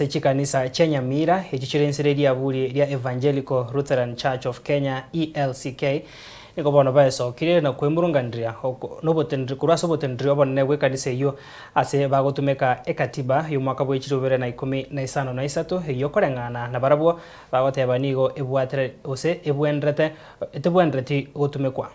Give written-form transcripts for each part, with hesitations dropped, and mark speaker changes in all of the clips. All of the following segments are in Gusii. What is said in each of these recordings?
Speaker 1: Ase chikanisa chia Nyamira, echio chire inse ri'eriaburi ria Evangelical Lutheran Church of Kenya, ELCK, nigo bono baesokire na kwemurunganiria noboteneneri korwa ase oboteneneri obonene bw'ekanisa eyio ase bagotumeka ekatiba y'omwaka bwe chilifu ibere na ikomi na isano na isato eyio koreng'ana nabarabwo bagoteba nigo ebwatire gose ebwenderete etebwendereti gotumekwa.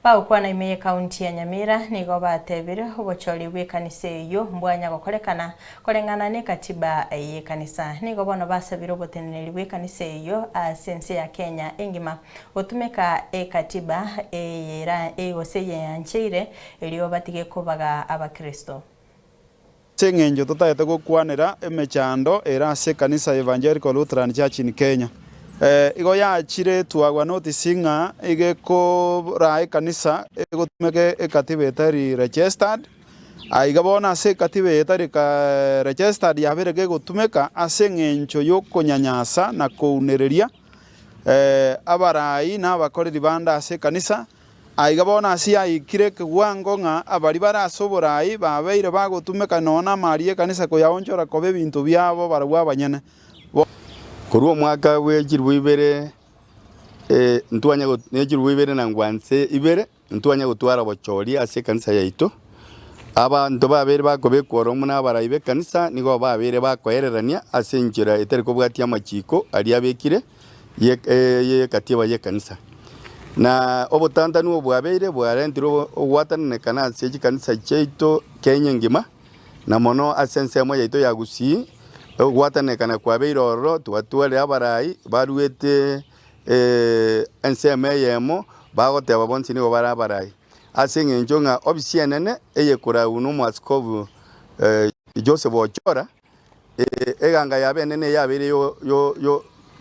Speaker 2: Bagokwana ime y'Ekaunti ya Nyamira nigo batebire obochori bw'ekanisa eyio mbwanya gokorekana koreng'ana n'ekatiba y'ekanisa. Nigo bono basabire oboteneneri bw'ekanisa eyio ase ense ya Kenya engima gotumeka ekatiba eye gose eyeyancheire erio batige kobaga abakristo.
Speaker 3: Ase eng'encho totagete gokwanera emechando ere ase ekanisa ya Evangelical Lutheran Church in Kenya. Igo yachire twagwa notice ng'a iga ekoraa ekanisa egotumeka ekatiba etari registered, aiga bono ase ekatiba eye etari registered yabeire kegotumeka ase eng'encho yokonyanyasa na kounereria abarai na abakoreri bande ase ekanisa. Aiga bono ase yaikire ekegwango ng'a abaria bare ase oboraai babeire bagotumeka nonya namari y'ekanisa koyaonchora koba ebinto biabo barabwo abanyene. Bo.
Speaker 4: Korwa omwaka bwe chilifu ibere ntwanya ne chilifu ibere na ngwanse ibere ntwanya gotwara obochori ase ekanisa yaito. Abanto babeire bakobekwa oromo buna abarai b'ekanisa nigo babeire bakoererania ase enchera etari kobwatia amachiko aria abekire y'ekatiba y'ekanisa. Na obotantanu obo bwabeire bwarentirwe ogwatananekana ase chikanisa chiaito Kenya engima, na mono ase ensemo yaito ya Gusii, ogwatananekana kwabeire ororo, twatwarire abarai baruete ensemo eyemo, bagoteba bonsi nigo bare abarai. Ase eng'encho ng'a ofisi enene eyekoragwa nomoaskofu Joseph Ochora, Eganga yabo enene eyabeire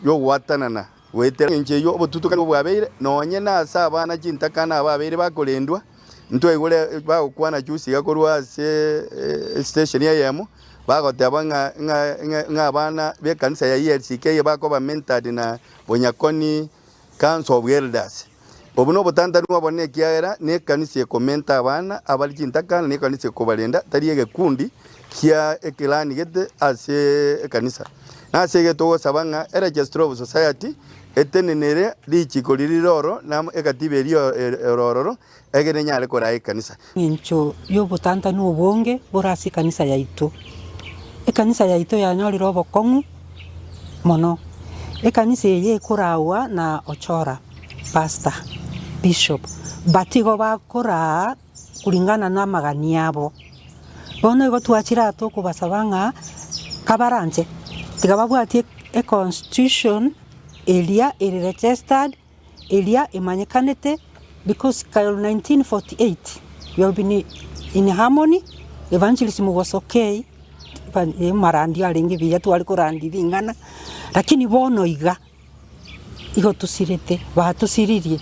Speaker 4: y'ogwatanana goetera engencho eyio obotutukani bwabeire, nonye nase abana chintakana ababeire bakorendwa, ntwaigure bagokwana juzi iga korwa ase estation eyemo, bagoteba ng'a ng'a abana b'ekanisa ya ELCK bakoba mentored na Bonyakoni Council of Elders. Obo nobotantanu obonene ekiagera nekanisa ekomenta abana abare chintakana na ekanisa ekobarenda tari egekundi kia ekelani gete ase ekanisa. Nase igo togosaba ng'a eRegistrar of Society etenenere richiko riria rire oro na ekatiba eria ere ororo egere enyare koraa ekanisa.
Speaker 5: Engencho y'obotantanu obonge bore ase ekanisa yaito. Ekanisa yaito yanyorire obokong'u mono. Ekanisa eye ekoragwa na Ochora, pastor, bishop, but igo bakoraa kulingana na amagani abo. Bono igo twachire aa tokobasaba ng'a kabaranche, tiga babwatie econstitution eria ere registered. eria emanyekanete because kare 1948 we have been in harmony, evangelism was okay, amarandio arenge buya tware korandia ring'ana, lakini bono iga, igo tosirete, batosiririe.